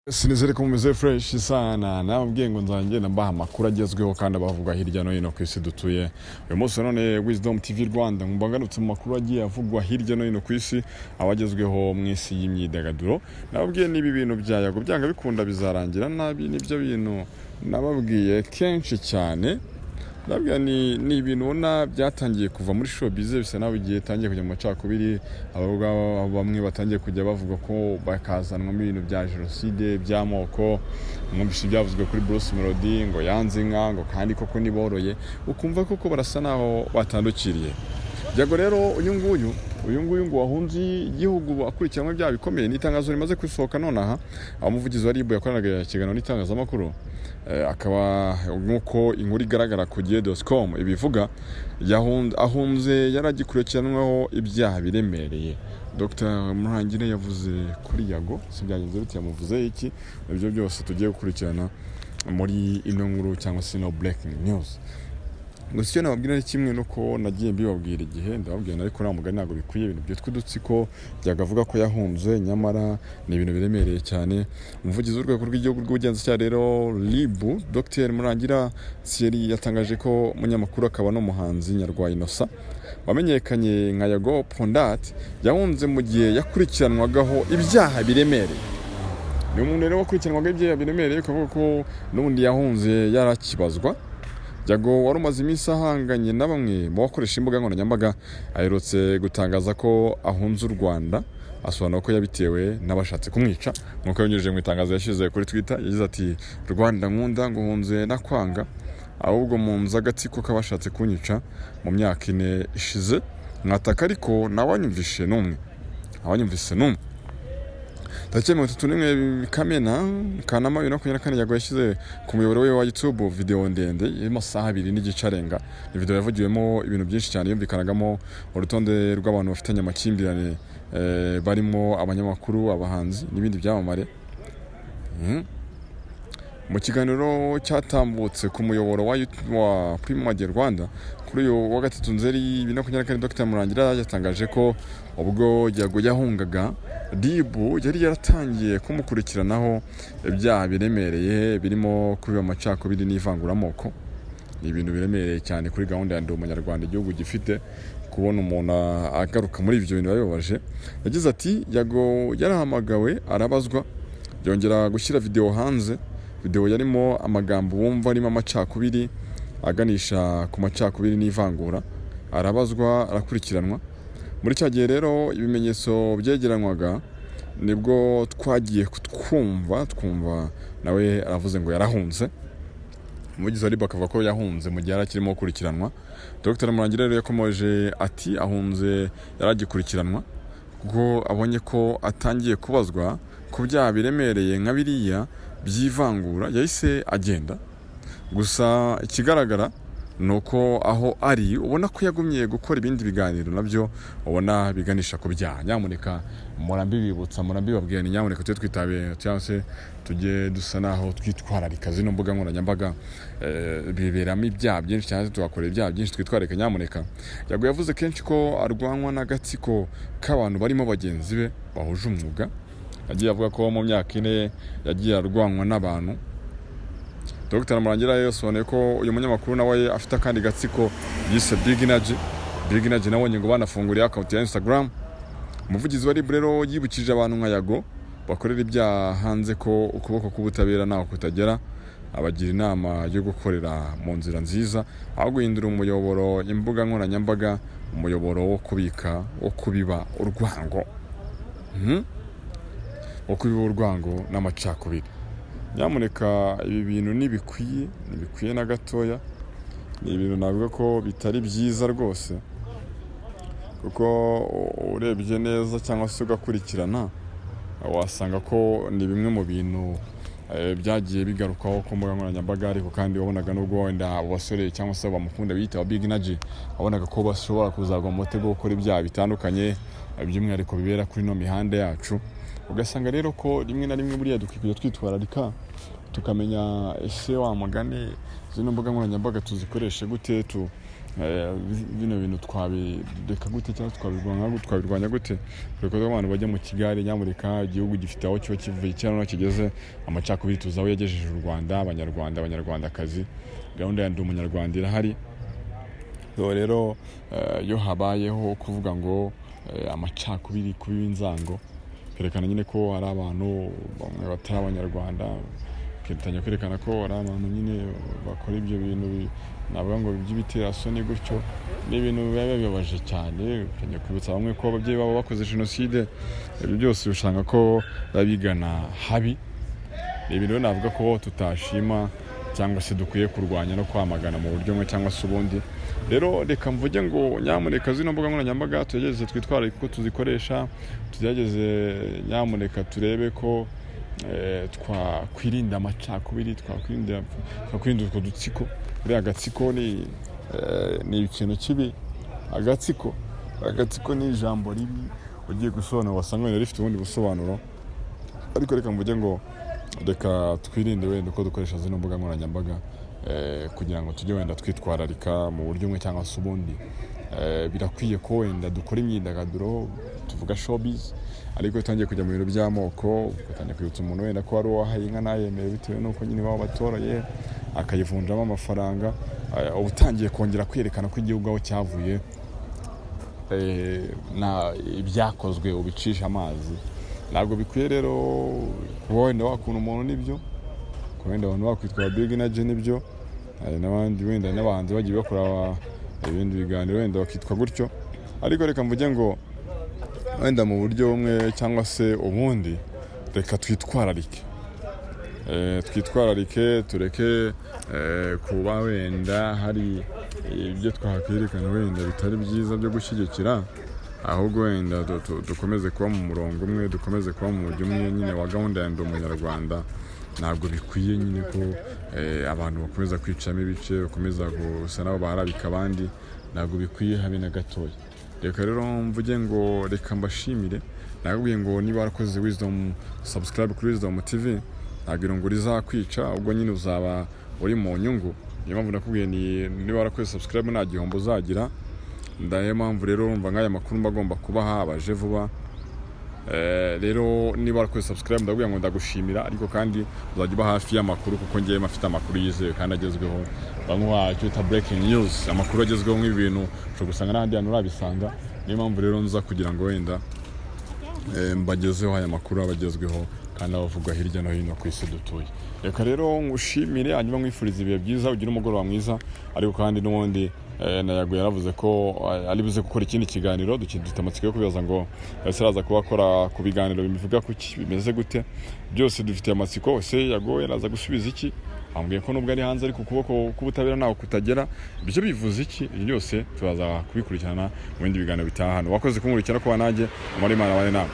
Sinizere ko mumeze fresh sana. Nababwiye ngo nzajya mbaha amakuru agezweho kandi abavugwa hirya no hino ku isi dutuye. Uyu munsi none Wisdom TV Rwanda nkumva ngarutse mu makuru agiye avugwa hirya no hino ku isi, abagezweho mu isi y'imyidagaduro. Nababwiye niba ibintu bya Yago byanga bikunda bizarangira nabi. Nibyo bintu nababwiye kenshi cyane. Ndabwira ni ibintu ubona byatangiye kuva muri showbiz, bisa naho bigiye tangiye kujya mu macakubiri. Abavuga bamwe batangiye kujya bavuga ko bakazanwamo ibintu bya jenoside by'amoko. Mwumvise ibyavuzwe kuri Bruce Melody ngo yanze inka, ngo kandi koko niboroye, ukumva koko barasa naho batandukiriye. Yago rero uyu nguyu ngo wahunze igihugu akurikiranwe ibyaha bikomeye. Ni itangazo rimaze gusohoka nonaha, aho umuvugizi wa RIB yakoranaga ikiganiro n'itangazamakuru, akaba nk'uko inkuru igaragara ku gihe.com ibivuga, ahunze yaragikurikiranweho ibyaha biremereye. Dr Murangira yavuze kuri Yago, si byagenze bite? Yamuvuze iki? Ibyo byose tugiye gukurikirana muri ino nkuru cyangwa se ino breaking news. Gusa icyo nababwira ni kimwe, nuko nagiye mbibabwira igihe ndababwira, ariko nta mugani, ntabwo bikwiye ibintu byitwa udutsiko. Byagavuga ko yahunze, nyamara ni ibintu biremereye cyane. Umuvugizi w'urwego rw'igihugu rw'ubugenzacyaha rero, RIB, Dr Murangira Thierry, yatangaje ko umunyamakuru akaba n'umuhanzi Nyarwaya Innocent wamenyekanye nka Yago Pon Dat yahunze mu gihe yakurikiranwagaho ibyaha biremereye. Ni umuntu rero wakurikiranwaga ibyaha biremereye, ukavuga ko n'ubundi yahunze yarakibazwa. Yago wari umaze iminsi ahanganye na bamwe mu bakoresha imbuga nkoranyambaga, aherutse gutangaza ko ahunze u Rwanda, asobanura ko yabitewe n'abashatse kumwica. Nk'uko yabinyujije mu itangazo yashyize kuri Twitter, yagize ati: "Rwanda nkunda, nguhunze nakwanga, ahubwo munze agatsiko k'abashatse kunyica mu myaka 4 ishize. Mwataka ariko ntawanyumvishe n'umwe, ntawanyumvise n'umwe." Tariki ya 31 Kamena, Kanama 2024, Yago yashyize ku muyoboro we wa YouTube video ndende y'amasaha 2.5 arenga. Ni video yavugiwemo ibintu byinshi cyane, yumvikanagamo urutonde rw'abantu bafitanye amakimbirane, barimo abanyamakuru, abahanzi n'ibindi byamamare. Mu kiganiro cyatambutse ku muyoboro wa Prime Media Rwanda kuri uyu wa gatatu Nzeri 2024, Dr Murangira yatangaje ko ubwo Yago yahungaga, RIB yari yaratangiye kumukurikiranaho ibyaha biremereye birimo kubiba amacakubiri n'ivanguramoko. Ni ibintu biremereye cyane kuri gahunda ya Ndi Umunyarwanda igihugu gifite. Kubona umuntu agaruka muri ibyo bintu bibabaje. Yagize ati: "Yago yarahamagawe arabazwa, yongera gushyira video hanze. Video yarimo amagambo wumva arimo amacakubiri, aganisha ku macakubiri n'ivangura. Arabazwa, arakurikiranwa. Muri cya gihe rero ibimenyetso byegeranywaga, nibwo twagiye twumva nawe aravuze ngo yarahunze." Umuvugizi wa RIB akavuga ko yahunze mu gihe yari akirimo gukurikiranwa. Dr Murangira rero yakomeje ati: "Ahunze yaragikurikiranwa, kuko abonye ko atangiye kubazwa ku byaha biremereye nka biriya by'ivangura, yahise agenda. Gusa ikigaragara ni uko aho ari ubona ko yagumye gukora ibindi biganiro nabyo ubona biganisha ku byaha. Nyamuneka murambibibutsa, murambibabwira, ni nyamuneka tujye twitabira cyangwa se tujye dusa naho twitwararika zino mbuga nkoranyambaga. Biberamo ibyaha byinshi cyangwa se tugakora ibyaha byinshi, twitwararika nyamuneka." Yago yavuze kenshi ko arwanywa n'agatsiko k'abantu barimo bagenzi be bahuje umwuga. Yagiye avuga ko mu myaka 4 yagiye arwanywa n'abantu. Dr Murangira yasobanuye ko uyu munyamakuru nawe afite akandi gatsiko yise Big Energy. Big Energy nabonye ngo banafunguriye account ya Instagram. Umuvugizi wa RIB rero yibukije abantu nka Yago bakorera ibyaha hanze ko ukuboko k'ubutabera ntaho kutagera, abagira inama yo gukorera mu nzira nziza aho guhindura umuyoboro imbuga nkoranyambaga umuyoboro wo kubika, wo kubiba urwango, Wo kubiba urwango n'amacakubiri. Nyamuneka ibi bintu ntibikwiye, ntibikwiye na gatoya. Ni ibintu navuga ko bitari byiza rwose, kuko urebye neza cyangwa se ugakurikirana, wasanga ko ni bimwe mu bintu byagiye bigarukwaho ku mbuga nkoranyambaga. Ariko kandi wabonaga nubwo wenda abo basore cyangwa se bamukunda biyita Big Energy, wabonaga ko bashobora kuzagwa mu mutego wo gukora ibyaha bitandukanye, by'umwihariko bibera kuri ino mihanda yacu. Ugasanga rero ko rimwe na rimwe buriya dukwiye kujya twitwararika, tukamenya ese wa mugani zino mbuga nkoranyambaga tuzikoreshe gute? Bino bintu twabireka gute cyangwa twabirwanya gute? Dore ko abantu bajya mu kigare. Nyamuneka, igihugu gifite aho kiba kivuye cyangwa aho kigeze. Amacakubiri tuzi aho yagejeje u Rwanda, Abanyarwanda, Abanyarwandakazi. Gahunda ya Ndi Umunyarwanda irahari. So rero iyo habayeho kuvuga ngo amacakubiri, kubiba inzango, kerekana nyine ko hari abantu bamwe batari Abanyarwanda, kerekana kwerekana ko hari abantu nyine bakora ibyo bintu navuga ngo by'ibiterasoni gutyo, ni ibintu biba bibabaje cyane. Utangiye kwibutsa bamwe ko ababyeyi babo bakoze jenoside, ibyo byose usanga ko biba bigana habi. Ni ibintu rero navuga ko tutashima cyangwa se dukwiye kurwanya no kwamagana mu buryo bumwe cyangwa se ubundi. Rero reka mvuge ngo nyamuneka, zino mbuga nkoranyambaga tugerageze twitwararike uko tuzikoresha, tugerageze nyamuneka turebe ko twakwirinda amacakubiri, twakwirinda utwo dutsiko. Buriya agatsiko ni ikintu kibi. Agatsiko ni ijambo ribi, ugiye gusobanura wasanga wenda rifite ubundi busobanuro. Ariko reka mvuge ngo reka twirinde wenda uko dukoresha zino mbuga nkoranyambaga, kugira ngo tujye wenda twitwararika mu buryo bumwe cyangwa se ubundi. Birakwiye ko wenda dukora imyidagaduro, tuvuga showbiz, ariko iyo utangiye kujya mu bintu by'amoko, ugatangira kwibutsa umuntu wenda ko wari uwahaye inka ntayemere bitewe n'uko nyine iwabo batoroye, akayivunjamo amafaranga, uba utangiye kongera kwerekana ko igihugu aho cyavuye na ibyakozwe ubicisha amazi. Ntabwo bikwiye rero kuba wenda wakunda umuntu nibyo, kuba wenda abantu bakwitwa Big Energy nibyo, hari n'abandi wenda n'abahanzi bagiye bakora ibindi biganiro wenda bakitwa gutyo. Ariko reka mvuge ngo wenda mu buryo bumwe cyangwa se ubundi, reka twitwararike, twitwararike, tureke kuba wenda hari ibyo twakwerekana wenda bitari byiza byo gushyigikira, ahubwo wenda dukomeze kuba mu murongo umwe, dukomeze kuba mu mujyi umwe nyine wa gahunda ya Ndi Umunyarwanda. Ntabwo bikwiye nyine ko abantu bakomeza kwicamo ibice, bakomeza gusa nabo baharabika abandi. Ntabwo bikwiye habe na gatoya. Reka rero mvuge ngo reka mbashimire. Nakubwiye ngo niba warakoze Wisdom subscribe kuri Wisdom TV, ntabwo irungu rizakwica, ubwo nyine uzaba uri mu nyungu. Niyo mpamvu nakubwiye ni niba warakoze subscribe, nta gihombo uzagira. Ndayo mpamvu rero urumva nk'aya makuru mba agomba kubaha abaje vuba. Rero niba warakoze subscribe, ndabwira ngo ndagushimira, ariko kandi uzajya uba hafi y'amakuru, kuko ngewe mafite amakuru yizewe kandi agezweho. Bamuha icyo bita breaking news, amakuru agezweho. Nk'ibi bintu ushobora gusanga n'ahandi hantu urabisanga. Niyo mpamvu rero nza kugira ngo wenda mbagezeho aya makuru aba agezweho kandi abavugwa hirya no hino ku isi dutuye. Reka rero ngushimire, hanyuma nkwifuriza ibihe byiza, ugire umugoroba mwiza. Ariko kandi n'ubundi na Yago yaravuze ko ari buze gukora ikindi kiganiro. Dufite amatsiko yo kubibaza ngo ese araza kuba akora ku biganiro bivuga kuki, bimeze gute? Byose dufite amatsiko. Ese Yago yaraza gusubiza iki? Ambwiye ko nubwo ari hanze, ariko ukuboko k'ubutabera ntaho kutagera. Ibyo bivuze iki? Ibyo byose turaza kubikurikirana mu bindi biganiro bitaha. Hano wakoze kunkurikira, kuba nanjye amara Imana abane nawe.